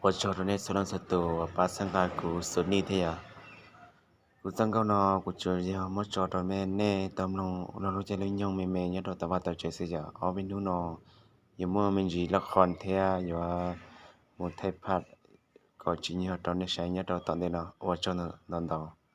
Ua tsaug rau nej txhua leej txhua tus uas pab txhawb nqa kuv Sunny thiab yom. Kuv txoj nkauj no kuv tsuas yog muab tso rau nej tau mloog ua lub caij lub nyoog me me nyob rau tom vaj tau tsev xwb yom. Ob peb hnub no yuav muaj me ntsis loj qhov thiab yuav mus thaij phaj kom tsim nyog rau nej saib nyob rau tom ntej no. Ua tsaug ntau ntau.